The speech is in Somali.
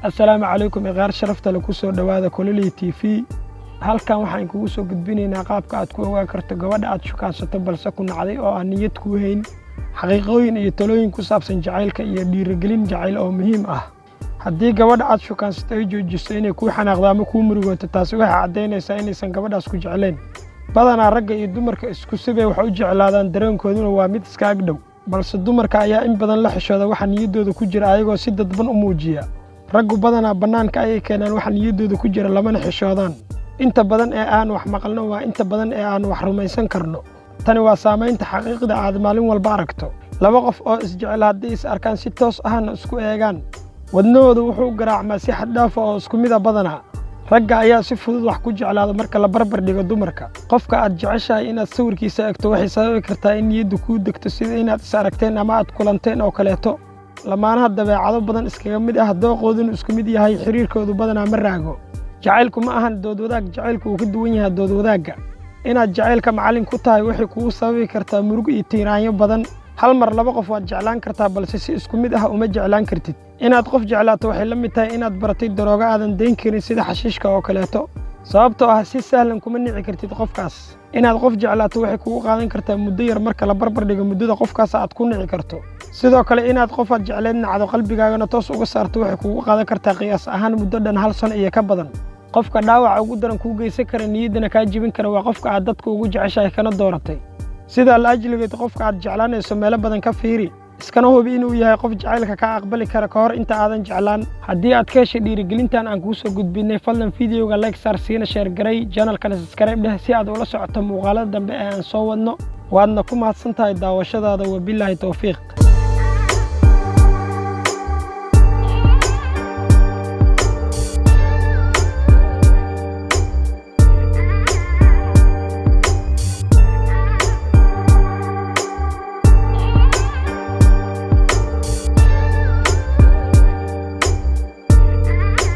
Assalaamu calaykum, iqaar sharafta le, ku soo dhowaada Kololey TV. Halkan waxaan kugu soo gudbinaynaa qaabka aad ku ogaan karto gabadha aad shukaansato balse ku nacday oo aan niyad kuu hayn, xaqiiqooyin iyo talooyin ku saabsan jacaylka iyo dhiirigelin jacayl oo muhiim ah. Haddii gabadha aad shukaansato ay joojiso inay kuu xanaaqdo ama kuu murugooto, taasi waxay caddaynaysaa inaysan gabadhaas ku jeclayn. Badanaa ragga iyo dumarka isku sibay wax u jeclaadaan, dareenkooduna waa mid iska ag dhow, balse dumarka ayaa in badan la xishooda waxa niyaddooda ku jira, ayagoo si dadban u muujiya. Raggu badanaa bannaanka ayay keenaan waxa niyaddooda ku jira, lamana xishoodaan. Inta badan ee aan wax maqalno waa inta badan ee aan wax rumaysan karno. Tani waa saamaynta xaqiiqda aad maalin walba aragto. Laba qof oo isjecel haddii is arkaan, si toos ahna isku eegaan, wadnahooda wuxuu garaacmaa si xad dhaafa oo isku mida. Badanaa ragga ayaa si fudud wax ku jeclaada marka la barbar dhigo dumarka. Qofka aad jeceshahay inaad sawirkiisa eegto waxay sababi kartaa in niyaddu kuu degto, sida inaad is aragteen ama aad kulanteen oo kaleeto. Lamaanaha dabeecado badan iskaga mid ah, dooqooduna isku mid yahay, xiriirkoodu badanaa ma raago. Jacaylku ma ahan dood wadaag, jacaylku wuu ka duwan yahay dood wadaagga. Inaad jacaylka macallin ku tahay waxay kugu sababi kartaa murug iyo tiiraanyo badan. Hal mar laba qof waad jeclaan kartaa, balse si isku mid ah uma jeclaan kartid. Inaad qof jeclaato waxay la mid tahay inaad baratay daroogo aadan dayn karin, sida xashiishka oo kaleeto, sababtoo ah si sahlan kuma nici kartid qofkaas. Inaad qof jeclaato waxay kugu qaadan kartaa muddo yar marka la barbar dhigo muddada qofkaas aad ku nici karto. Sidoo kale, inaad qofaad jecleed nacdo, qalbigaagana toos uga saarto, waxay kugu qaadan kartaa qiyaas ahaan muddo dhan hal sano iyo ka badan. Qofka dhaawaca ugu daran kuu geysan kara, niyaddana kaa jebin kara, waa qofka aad dadka ugu jeceshahay kana dooratay. Sidaa la ajligeed, qofka aad jeclaanayso meelo badan ka fiiri, iskana hubi inuu yahay qof jacaylka kaa aqbali kara ka hor inta aadan jeclaan. Haddii aad ka heshay dhiirigelintan aan kuu soo gudbinay, fadlan videoga like saar, siina share garay, channelkana subscribe dheh si aad ula socoto muuqaalada dambe ee aan soo wadno. Waadna ku mahadsan tahay daawashadaada. Wabilaahi towfiiq.